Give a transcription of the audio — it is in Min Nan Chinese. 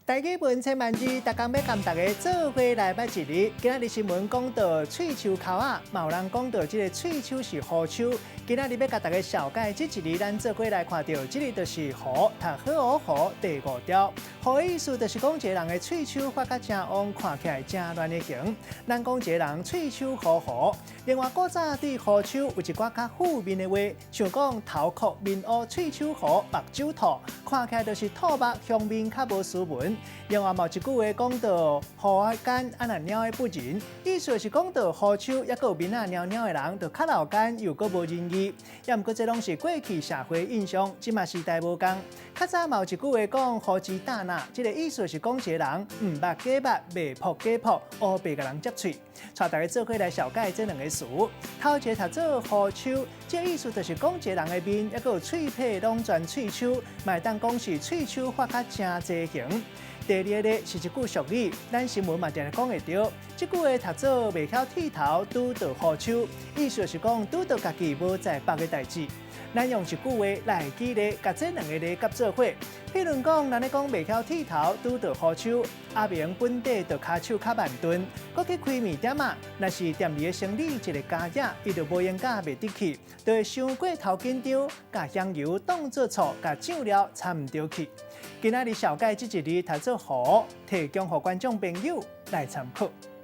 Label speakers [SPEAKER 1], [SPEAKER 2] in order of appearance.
[SPEAKER 1] 台語文千萬字，逐工欲共大家做伙來捌一字。今仔日新聞講到喙鬚剾仔，嘛有人講到這个喙鬚是胡鬚。今仔日欲共大家紹介這一字，咱做伙來看著，這个就是胡，讀好學胡第五調。胡的意思就是講一个人的喙鬚發甲誠旺，看起來誠亂的形。咱講一个人喙鬚糊糊。另外，古早對胡鬚有一寡較負面的話，像講頭殼面烏、喙鬚糊、目睭兔，看起來就是兔目凶面較無斯文。另外，嘛有一句話講著胡仔乾，啊若貓的不仁，意思是講著胡鬚抑閣有面仔貓貓的人，就較老奸又閣無仁義。抑毋過這攏是過去社會印象，這馬時代無仝。較早嘛有一句話講胡膣膽若，這个意思是講一个人毋捌假捌，袂噗假噗，烏白共人接喙。帶大家做伙來紹介這兩个詞。頭一个讀做胡鬚，這意思就是講一个人的面，抑閣有喙皮攏全喙鬚，嘛會當講是喙鬚發甲誠濟形。第二个咧是一句俗語，咱新聞嘛定定講會著。這句話讀做袂曉剃頭，拄著胡鬚，意思是講拄著家己無在縛的代誌。咱用一句話來舉例，共這兩个字佮做伙。譬如講，咱咧講袂曉剃頭，拄著胡鬚，阿明本底就跤手較慢鈍，閣去開麵店仔，若是店裡的生理一个加惹，伊就無閒佮袂得去，就會傷過頭緊張，共香油當做醋，共醬料摻毋著去。今仔日紹介這一字讀做胡，提供予觀眾朋友來參考。